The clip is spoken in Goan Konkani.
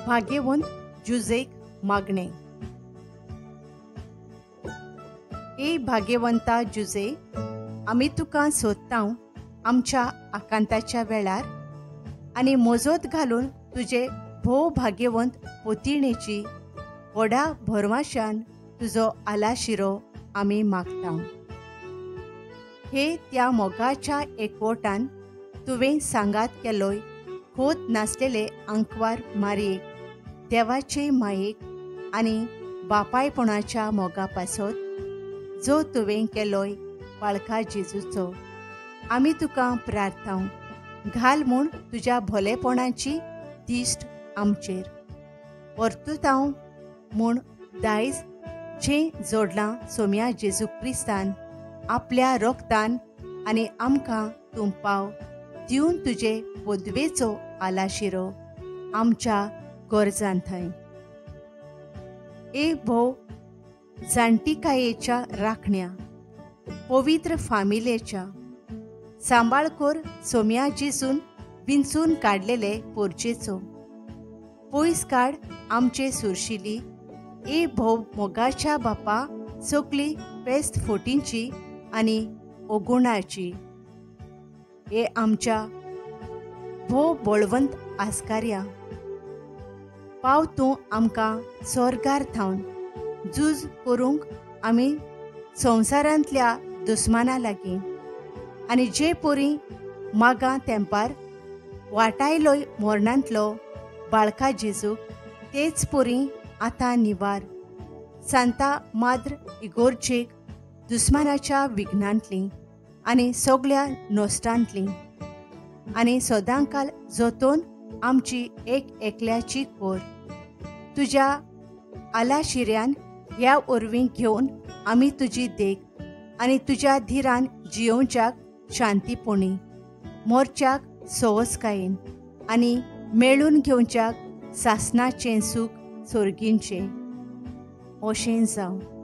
भाग्यवंत जुजेक मागणें. ए भाग्यवंता जुजे, आमी तुका सोदता आमच्या आकांताच्या वेळार आनी मोजोत घालून तुजे भोव भाग्यवंत पोतिणेची व्हडा भरवाशान तुजो आलाशिरो आमी मागता. हे त्या मोगाच्या एकवटान तुवें सांगात केलोय खोत नासलेले आंकवार मारयेक, देवाचे मायेक आनी बापायपणाच्या मोगा पासत जो तुवें केलोय बाळका जेजूचो, आमी तुका प्रार्थांव घाल म्हूण तुज्या भोलेपणाची दिश्ट आमचेर परतुतांव म्हूण दायज जें जोडलां सोम्या जेजू क्रिस्तान आपल्या रोगतान आनी आमकां तूं पाव दिवन तुजे पदवेचो आलाशिरो आमच्या गरजान थंय. ए भोव जाणटिकायेच्या राखण्या, पवित्र फामिलेच्या सांबाळ कोर सोम्या जेजून विंचून काडलेले पोरचेचो, पयस काड आमचे सुरशिली. ए भोव मोगाच्या बापा, सगली पेस्त फोटींची आनी ओगुणाची. हे आमच्या भोव बळवंत आस्कार्या, पाव तूं आमकां स्वर्गार थावन झूज करूंक आमी संवसारांतल्या दुस्माना लागीं आनी जे पोरी मागां तेंपार वाटायलोय मोरणांतलो बाळका जेजूक, तेच पोरी आतां निवार सांता माद्र इगोर्जेक दुस्मानाच्या विघ्नांतली आनी सगल्या नोस्टांतली आनी सदांकाल जतोवन आमची एक एकल्याची कोर. तुज्या आलाशिऱ्यान ह्या वरवीं घेवन आमी तुजी देख आनी तुज्या धिरान जियोवच्याक शांतीपणी, मोर्च्याक सवसकायेन आनी मेळून घेवच्याक सासनाचें सूख सोर्गींचें. अशें जावं.